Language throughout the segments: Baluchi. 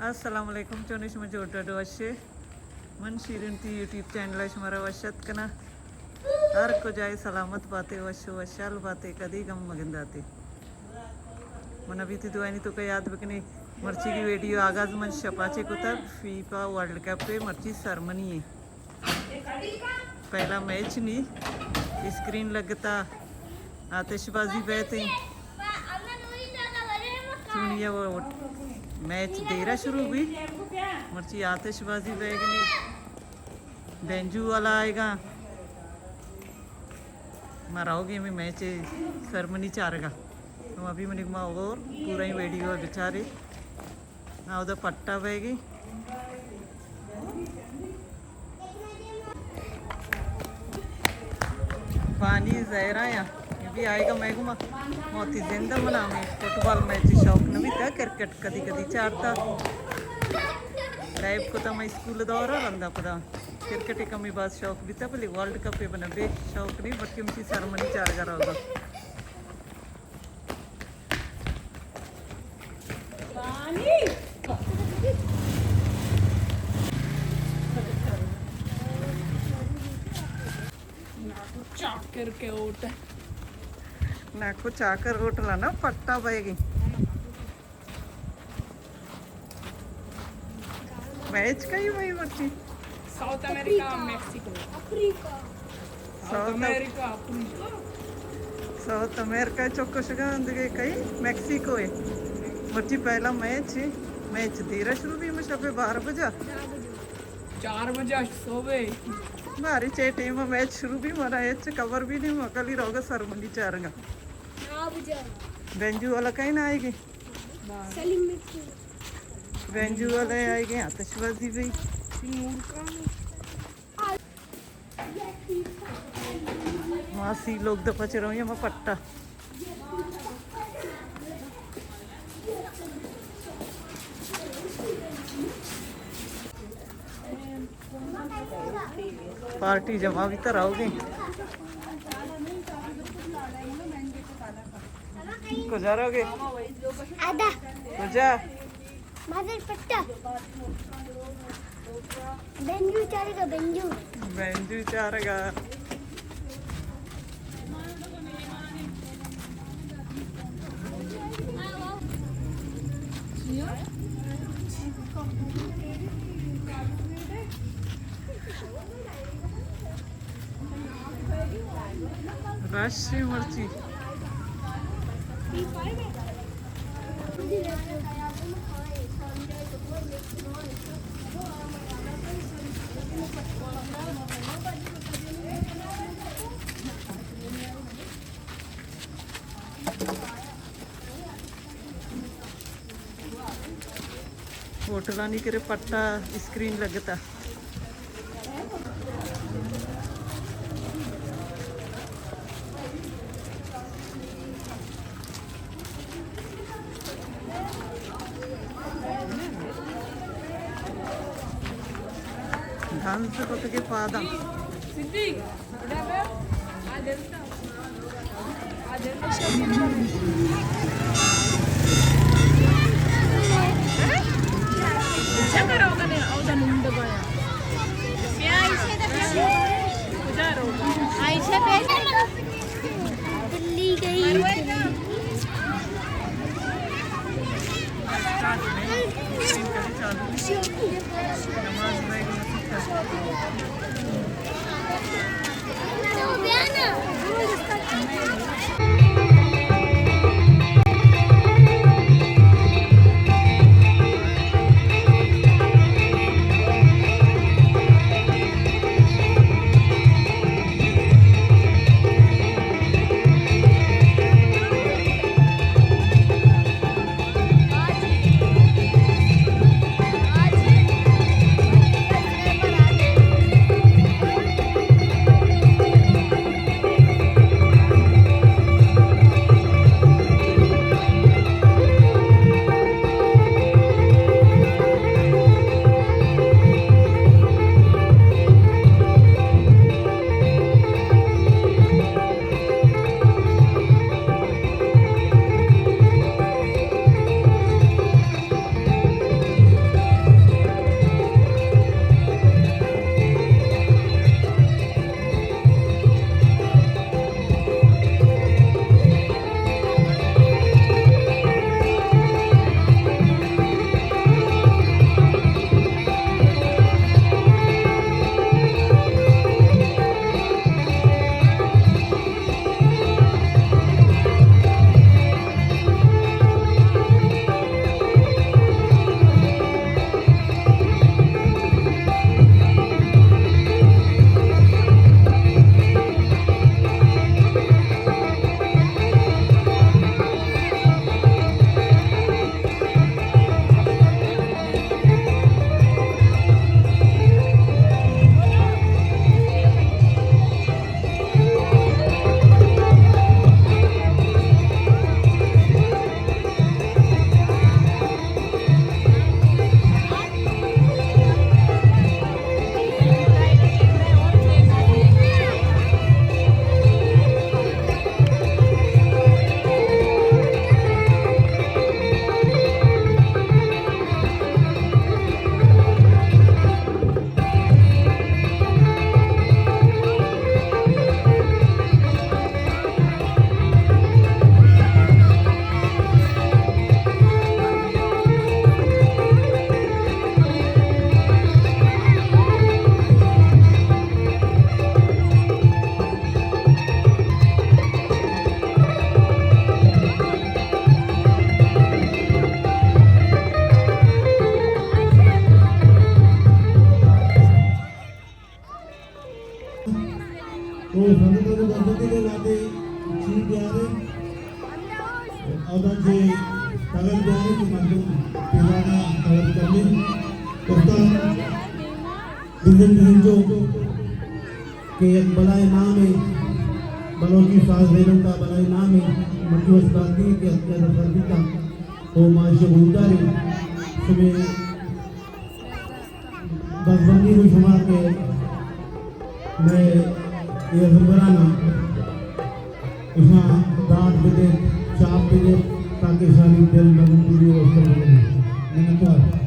السلام علیکم، چونیں شما؟ جوڑ ڈاڈ وشے؟ من شیرین تی یوٹیوب چینل ءَ شمارا وش اتک کناں۔ ہر کجائے سلامت باتے، وش و وشحال باتے، کدی غم مگنداتے۔ من ابھی تی دعائنی توکا یاد بکنی، مرچی کی ویڈیو آغاز من شپا چے کتا، فیفا ورلڈ کپ پہ مرچی سرمنی ہے۔ پہلا میچ نی اسکرین لگتا، آتش بازی بیت۔ چونیا وہ میچ دیرا شروع بی، مرچی آتش بازی بیگنی، بینجو والا آئیگا۔ ما رہوگے ہمے میچ سرمنی چارگا۔ تو ابھی منی ما اور پورا ہی ویڈیو بچارے۔ نا اودا پٹا بیگی۔ پانی زہرا یا، یہ بھی آئیگا۔ میں گما موتی زندہ منا ہمیں فٹبال میچ شوق نہ بیتا، کرکٹ کدی کدی چارتا۔ لائیو کتا میں اسکول دورا رندا پدا۔ کرکٹ کمی باز شوق بیتا، بلے ورلڈ کپ بنا بے شوق نہیں، بلکہ مچی سرمنی چارگا رہوگا۔ ناکو چاکر کے ہوٹل۔ ناکو چاکر ہوٹل ہے نا، پٹا بھائی گئی۔ میچ کئی بھائی مرچی؟ ساؤتھ امریکہ، میکسیکو۔ افریقہ۔ ساؤتھ ساؤتھ امریکہ، افریقہ۔ ساؤتھ امریکہ چوکو شگا اندگے کئی میکسیکو ہے۔ مرچی پہلا میچ ہے۔ میچ دیرا شروع بی، مشا پہ بارہ بجا۔ چار بجا صبح۔ باری چے ٹیم میچ شروع بی، منا ہچ خبر بھی نہیں، مکلی روگا سرمنی چارگا۔ بینجو والا کہیں نہ آئے گی۔ سلیم مٹھی۔ بینجو والے آئے گئے، آتش بازی بھی۔ ماسی لوگ دپا چرو یا ما پٹا۔ پارٹی جمع بھی تو رہو گے۔ کجا رہو گے؟ آدھا۔ کجا؟ مادر پٹا۔ بینجو چارگا، بینجو۔ بینجو چارگا۔ رش مرچی۔ ہوٹلانی کرے پٹا اسکرین لگتا۔ ڈانس کتگے پادا۔ عائشہ بیٹھ۔ دلی گئی۔ استاد بزن بزنجو کہ یک بلائیں نامے، بلوچی ساز زینت ءَ بلائیں نامے، مرچی استاد دی کہ اتکا سر بیتا، او ما ایشی ءَ گوشداریں، شمے دزبندی گوں شما کہ مئے اے ازمبراناں اشاں داد بدیت، چاپ بدیت، تاکہ اشانی دل مزن بوی و استر بکنی۔ منتوار۔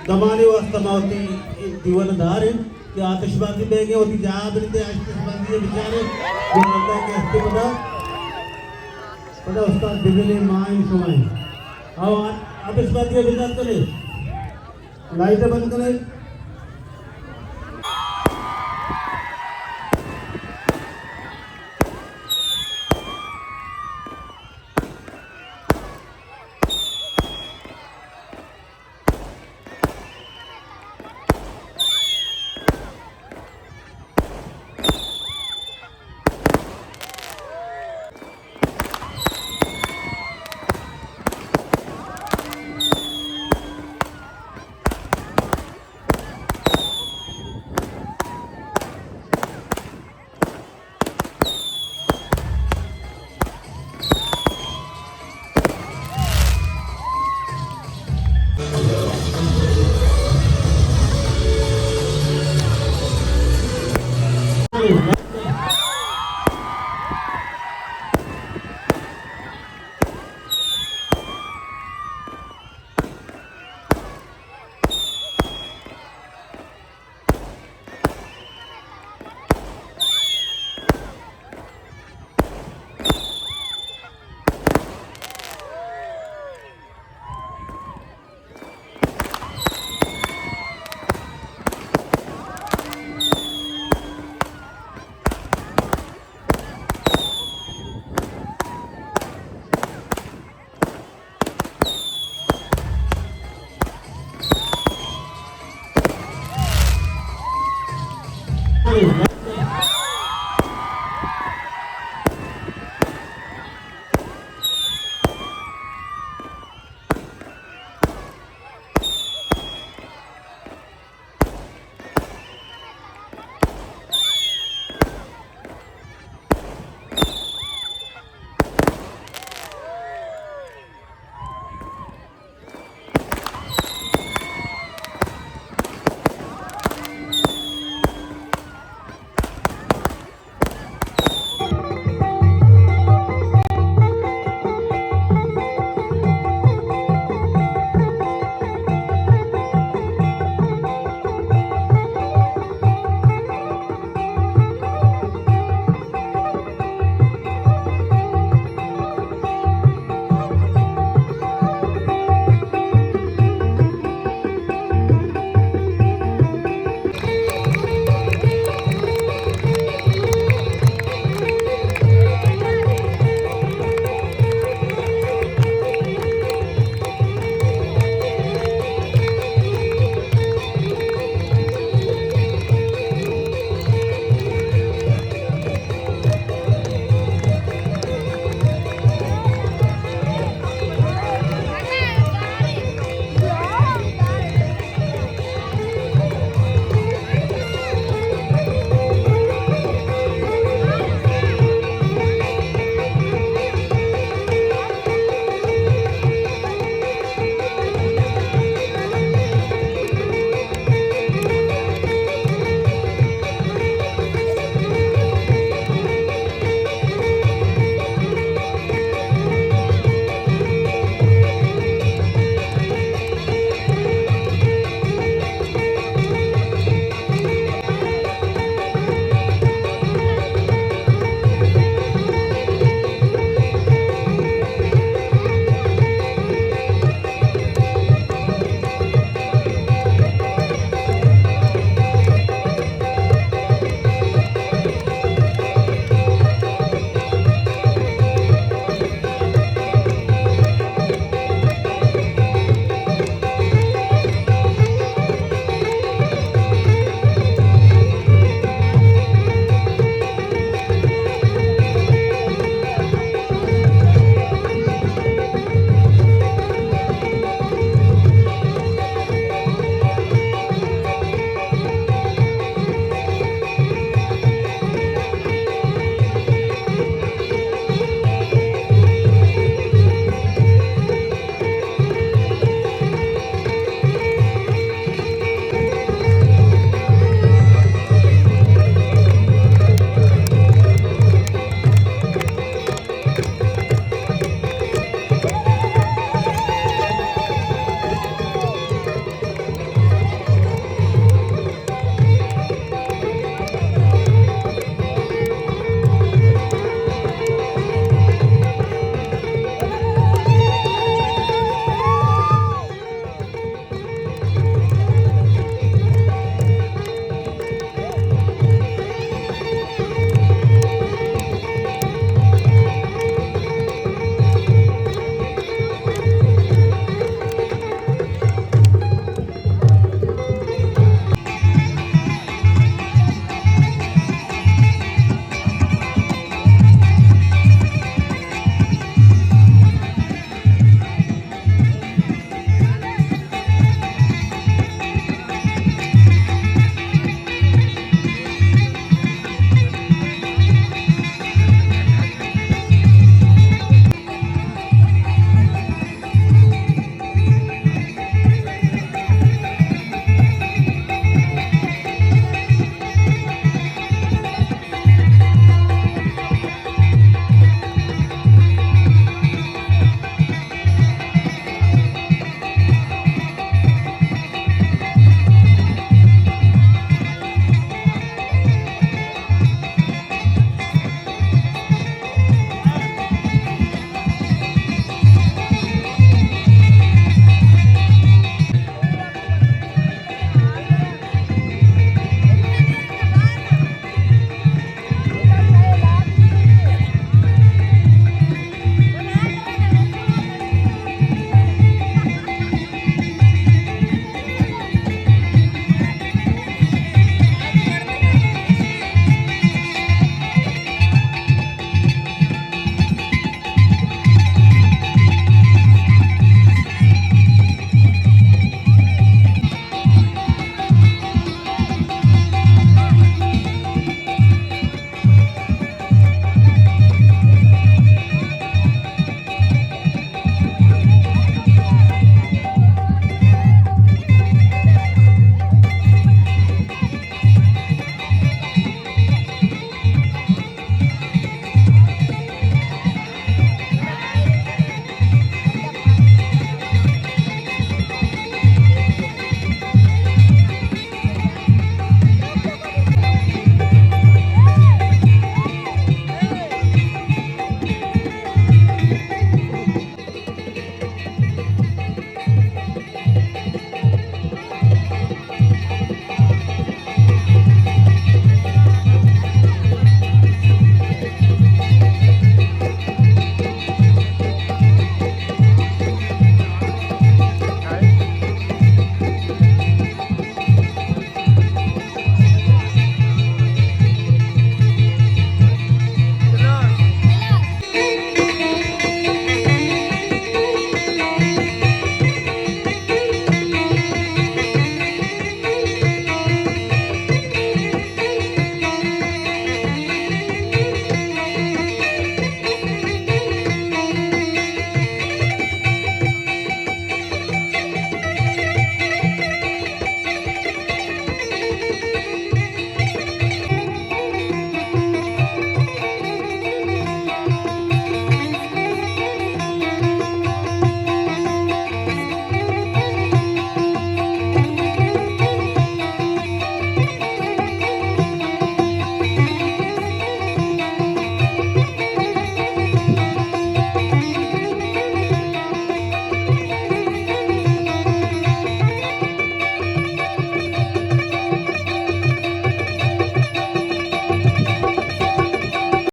دمانے واسطہ ما وتی دیوان دار ایں کہ آتش بازی بیگیں، وتی جاہ بنتے، آتش بازی بچارے، گڑا اللہ کہ ہستے پدا، پدا استاد بزنے مائیں شمائیں۔ او آتش بازی بندات کنے، لائٹ بند کنے۔